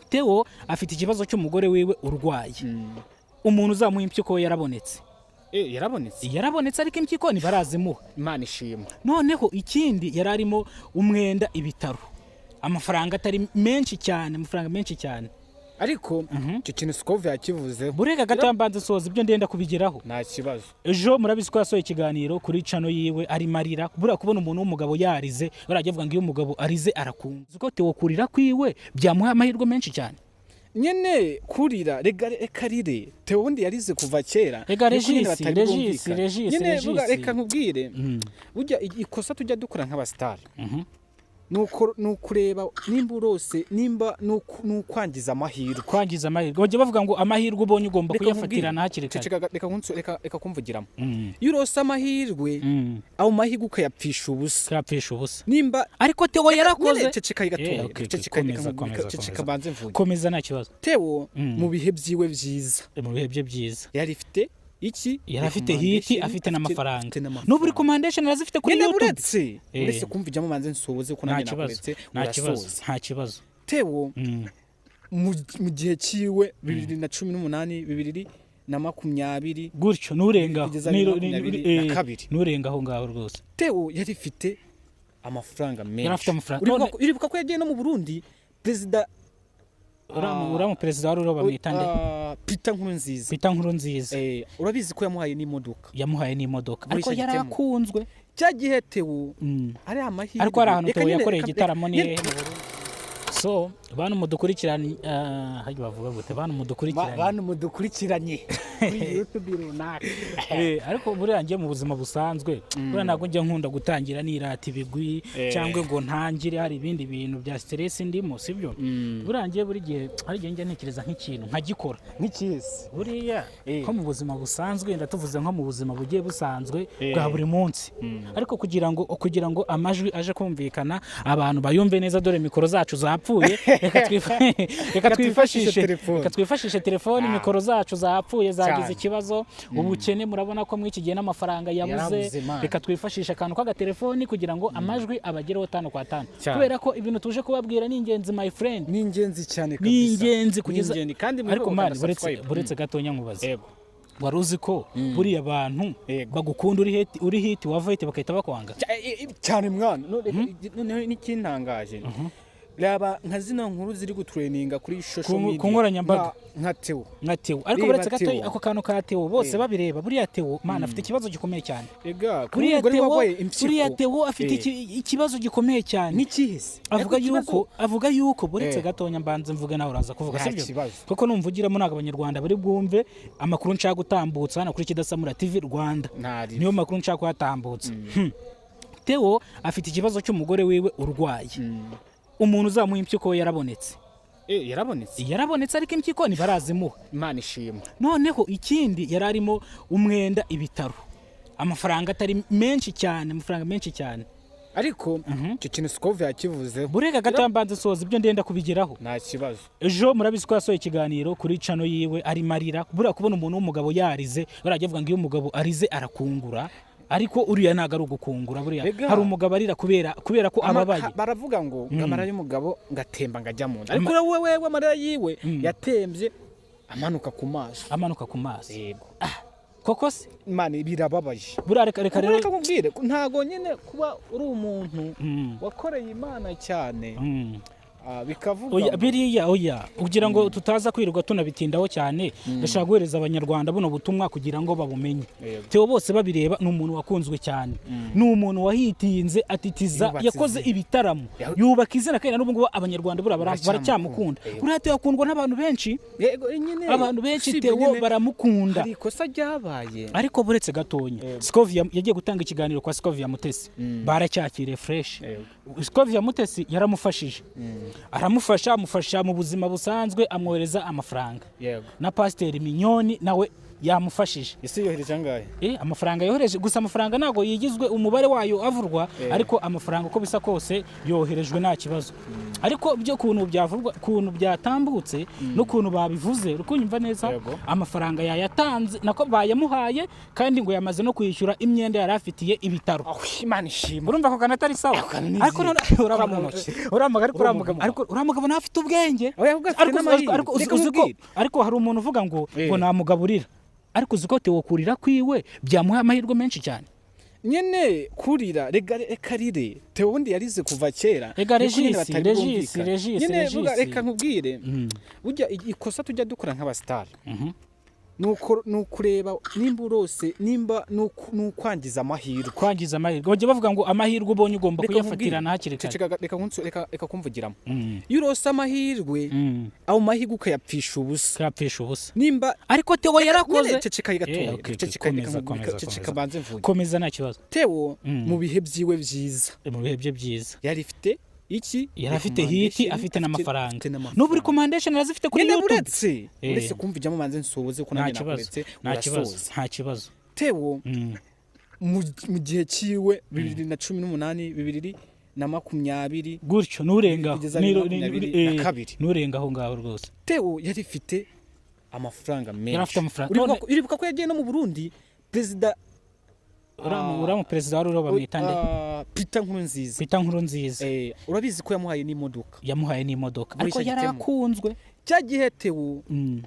Theo afite ikibazo cy'umugore wiwe urwaye. Umuntu uzamuha impyiko we yarabonetse. Yarabonetse. Yarabonetse, ariko impyiko ntibarazimuha. Imana ishimwe. Noneho ikindi, yari arimo umwenda ibitaro, amafaranga atari menshi cyane, amafaranga menshi cyane. Ariko icyo kintu Scovia yakivuzeho. Burega gato, mbanze soza ibyo ndenda kubigeraho. Nta kibazo. Ejo murabizi ko yasohoye ikiganiro kuri channel yiwe arimo arira. Buriya kubona umuntu w'umugabo yarize, barajya bavuga ngo iyo umugabo arize arakunga. Uzi ko Theo kurira kwiwe byamuha amahirwe menshi cyane? Nyene kurira, rega reka rire. Theo ubundi yarize kuva kera. Rega Niko nyine Regis, batari Regis, bwumvikane. Regis, Nyine Regis. vuga, reka nkubwire, burya ikosa tujya dukora nk'abasitari ni ukureba nimba urose, nimba ni ukwangiza amahirwe. Kwangiza amahirwe. Bajya bavuga ngo amahirwe ubonye ugomba Reka kuyafatirana nkubwire. hakiri kare. Ceceka, reka kumvugiramo. Iyo urose amahirwe, ayo mahirwe ukayapfisha ubusa. Kuyapfisha ubusa. Nimba Ariko Theo yarakoze. Nyine ceceka gato. Okay, Ceceka, komeza, reka komeza, ceceka komeza. banze mvuge. Komeza, nta kibazo. Theo mu bihe byiwe byiza, Mu bihe bye byiza, yari ifite iki? Yari afite hit, Recommendation, afite n'amafaranga. afite n'amafaranga. N'ubu recommendation arazifite kuri Nyine YouTube. Buretse, uretse kumva ijyamo, manze nsoze ko Nta nanjye kibazo. nakuretse. Nta kibazo. Urasoza. Nta kibazo. Theo mu gihe cyiwe, 2018, 2020, Gutyo nturengaho. kugeza 2022. Nturengaho ngaho rwose. Theo yari ifite amafaranga menshi. Yari afite amafaranga. Uribuka ko yagiye no mu Burundi, perezida Uriya mu perezida wari uriho bamwita nde? Peter Nkurunziza. Peter Nkurunziza. Urabizi ko yamuhaye n'imodoka. Yamuhaye n'imodoka, Muri ariko icyo yari gitemo. akunzwe. Cya gihe Theo ari amahirwe. Ariko hari ahantu Reka Theo nyine, yakoreye igitaramo ni nyine- hehe mu Burundi? So bantu mudukurikiranye, hajya bavuga gute, bantu mudukurikiranye? Bantu mudukurikiranye kuri YouTube runaka. Ariko buriya njye mu buzima busanzwe, buriya ntabwo njya nkunda gutangira nirata ibigwi cyangwa ngo ntangire hari ibindi bintu bya stress ndimo, sibyo? Buriya njye buri gihe hari igihe njya ntekereza nk'ikintu nkagikora. Nk'ikisi? Buriya nko mu buzima busanzwe, wenda tuvuze nko mu buzima bugiye busanzwe bwa buri munsi, ariko kugira ngo amajwi aje kumvikana, abantu bayumve neza, dore mikoro zacu zapfuye, reka twifashishe twifashishe telefone. Reka twifashishe telefone. Mikoro zacu zapfuye, zagize ikibazo, ubukene murabona ko muri iki gihe n'amafaranga yabuze. Yarabuze, man. Reka twifashishe akantu k'agatelefoni kugira ngo amajwi abagereho tano kwa tano, Cyane. kubera ko ibintu tuje kubabwira ni ingenzi, my friend. Ni ingenzi cyane Ni kabisa. ingenzi kugeza Ni ingenzi kandi Ariko mwibuke man, gukanda buretse subscribe. buretse gatonya nkubaze. Yego. Wari uzi ko buriya abantu bagukunda uri hit, uri hit, wava hit bagahita bakwanga? Cyane mwana. Noneho n'ikintangaje, raba nka zino nkuru ziri gutrendinga kuri social media Ku nkoranyambaga. Nka Theo. Nka Theo. Ariko Reba buretse gato, Theo. ako kantu ka Theo bose babireba, buriya Theo, man, afite ikibazo gikomeye cyane. Ega Buriya umugore Theo, warwaye impyiko. buriya Theo afite ikibazo gikomeye cyane. N'ikihe se? Avuga Ariko ikibazo- yuko, avuga yuko, buretse gatonya mbanze mvuge, nawe uraza kuvuga. Nta Sibyo? kibazo. Kuko numvugiramo ntabwo Abanyarwanda bari bwumve amakuru nshaka gutambutsa hano kuri Kidasamura TV Rwanda. Ntari. Niyo makuru nshaka kuhatambutsa. Theo afite ikibazo cy'umugore wiwe urwaye. Umuntu uzamuha impyiko we yarabonetse. Yarabonetse. Yarabonetse, ariko impyiko ntibarazimuha. Imana ishimwe. Noneho ikindi, yari arimo umwenda ibitaro, amafaranga atari menshi cyane, amafaranga menshi cyane. Ariko icyo kintu Scovia yakivuzeho. Burega gato mbanze soza ibyo ndenda kubigeraho. Nta kibazo. Ejo murabizi ko yasohoye ikiganiro kuri channel yiwe arimo arira. Buriya kubona umuntu w'umugabo yarize, barajya bavuga ngo iyo umugabo arize arakungura, ariko uriya ntabwo ari ugukungura. Buriya Ega. hari umugabo arira kubera ko ababaye. Baravuga ngo amarira y'umugabo ngatemba ngajya mu nda, ariko wowe wewe amarira yiwe yatembye amanuka ku maso. Amanuka ku maso. Yego. Koko se? Imana, birababaje. Buriya reka rero Reka nkubwire, ntago nyine kuba uri umuntu wakoreye Imana cyane, bikavuga Oya, ngo- biriya oya, kugira ngo tutaza kwirirwa tunabitindaho cyane, ndashaka guhereza Abanyarwanda buno butumwa kugira ngo babumenye. Theo bose babireba ni umuntu wakunzwe cyane, ni umuntu wahitinze atitiza, Yubatse yakoze izina. ibitaramo, yubaka izina, kandi n'ubu ngubu Abanyarwanda buriya Baracyamukunda. baracyamukunda. Buriya Theo akundwa n'abantu benshi. Yego nyine. Abantu benshi Usibye Theo nyine, baramukunda. hari ikosa ryabaye. Ariko buretse gatonya, Scovia yagiye gutanga ikiganiro kwa Scovia Mutesi, baracyakiriye fresh. Scovia Mutesi yaramufashije, aramufasha, amufasha mu buzima busanzwe, amwohereza amafaranga. Na Pasiteri Minyoni nawe Yamufashije. Ese yohereje angahe? Amafaranga yohereje, gusa amafaranga ntabwo yigizwe umubare wayo avurwa, ariko amafaranga uko bisa kose yoherejwe, nta kibazo. Ariko byo kuntu byavurwa, kuntu byatambutse n'ukuntu babivuze, uri kunyumva neza? Yego. Amafaranga yayatanze, nako bayamuhaye, kandi ngo yamaze no kwishyura imyenda yari afitiye ibitaro. Aho, Imana ishimwe. Urumva ako kantu atari sawa? Kantu ni Ariko nziza. none Kora mu ntoki. uriya ariko Uriya mugabo. ariko uriya mugabo nawe afite ubwenge. Oya, ahubwo afite Ariko n'amahirwe. ariko Reka uzi ko nkubwire. ariko hari umuntu uvuga ngo ngo namugaburira, ariko uzi ko Theo kurira kwiwe byamuha amahirwe menshi cyane. Nyene kurira, rega reka rire. Theo ubundi yarize kuva kera. Rega Niko nyine Regis, batari Regis, bwumvikane. Regis, Nyene Regis. vuga, reka nkubwire, burya ikosa tujya dukora nk'abasitari ni ukureba nimba urose, nimba ni ukwangiza amahirwe. Kwangiza amahirwe, bajya bavuga ngo amahirwe ubonye ugomba Reka kuyafatirana nkubwire. hakiri kare. Ceceka, reka kumvugiramo. Iyo urose amahirwe, ayo mahirwe ukayapfisha ubusa. Kuyapfisha ubusa. Nimba Ariko Theo yarakoze. Nyine ceceka gatoya. Okay, okay, Ceceka, reka komeza, nkubwire, komeza, ceceka komeza. banze mvuge. Komeza, nta kibazo. Theo mu bihe byiwe byiza, Mu bihe bye byiza, yari ifite iki? Yari afite hit, Recommendation, afite n'amafaranga. afite n'amafaranga. N'ubu recommendation arazifite kuri Nyine YouTube. uretse uretse kumva ijyamo, manze nsoze ko Nta nanjye kibazo. nakuretse. Nta kibazo. Urasoza. Nta kibazo. Theo mu gihe cyiwe, 2018, 2020, Gutyo nturengaho. kugeza 2022. Nturengaho ngaho rwose. Theo yari ifite amafaranga menshi. Yari afite amafaranga. Uribuka ko yagiye no mu Burundi, perezida Uriya mu perezida wari uriho bamwita nde? Peter Nkurunziza. Peter Nkurunziza. Urabizi ko yamuhaye n'imodoka. Yamuhaye n'imodoka, Muri ariko icyo yari gitemo. akunzwe. Cya gihe Theo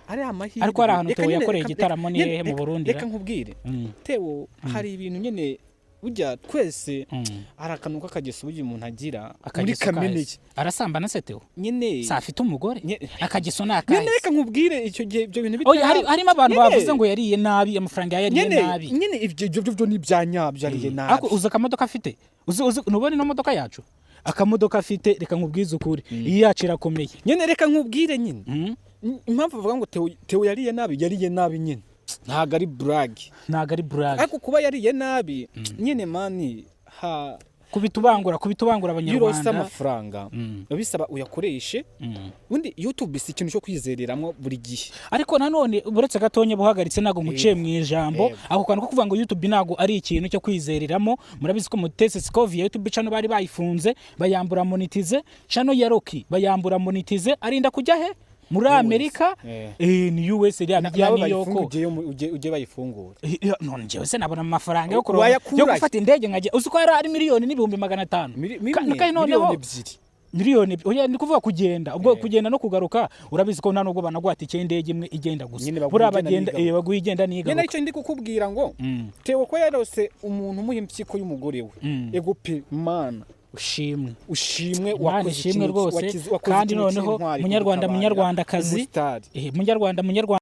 ari amahirwe. Ariko hari ahantu Reka Theo nyine, yakoreye igitaramo ni hehe mu Burundi, reka ra? nkubwire, Theo hari ibintu nyine burya twese hari akantu k'akageso burya umuntu agira muri Akageso kamere kahise. ye. Arasambana se Theo? Nyine Si afite umugore? Akageso ni akahe? Nyine reka nkubwire, icyo gihe ibyo bintu Oya, harimo abantu Nyine- bavuze ngo yariye nabi, amafaranga yayariye nyine nabi. Nyine ibyo byo ni ibya nyabyo, yariye nabi. Ariko uzi akamodoka afite? Uzi ntubona ino modoka yacu, akamodoka afite? Reka nkubwize ukuri, iyi yacu irakomeye. Nyine reka nkubwire nyine, impamvu bavuga ngo Theo yariye nabi, yariye nabi nyine, ntabwo ari burage. Ntabwo ari burage. Ariko kuba yariye nabi nyine, man, ha Kubita ubangura, kubita ubangura iyo urose Abanyarwanda. amafaranga, biba bisaba uyakoreshe. Ubundi YouTube si ikintu cyo kwizereramo buri gihe. Ariko nanone uretse gatonya buhagaritse, ntabwo nguciye mu ijambo. Ako kantu ko kuvuga ngo YouTube ntabwo ari ikintu cyo kwizereramo, murabizi ko Mutesi Scovia YouTube channel bari bayifunze, bayambura monetize, channel ya Rocky bayambura monetize, arinda kujya he? Muri Amerika. Ni US iriya ya Nawe New York. bayifungura, ujye bayifungura. None njyewe se nabona amafaranga yo kuronka, Wayakurahe? yo gufata indege nkajya? Uzi ko hari 1,500,000? Kandi noneho 2 miliyoni. Miliyoni, oya, ni kuvuga kugenda, ubwo kugenda no kugaruka. Urabizi ko nta nubwo banaguha tike y'indege imwe igenda gusa. Nyine baguha Buriya igenda bagenda n'igaruka. baguha igenda Nyine n'igaruka. icyo ndi kukubwira ngo Theo ko yarose umuntu umuha impyiko y'umugore we, ego pe, Mana Ushimwe. ushimwe. Imana Wakoze ishimwe ikintu rwose. wakoze Kandi ikintu noneho cy'intwari munyarwanda, kudutabara, munyarwandakazi, umusitari. Munyarwanda, munyarwanda.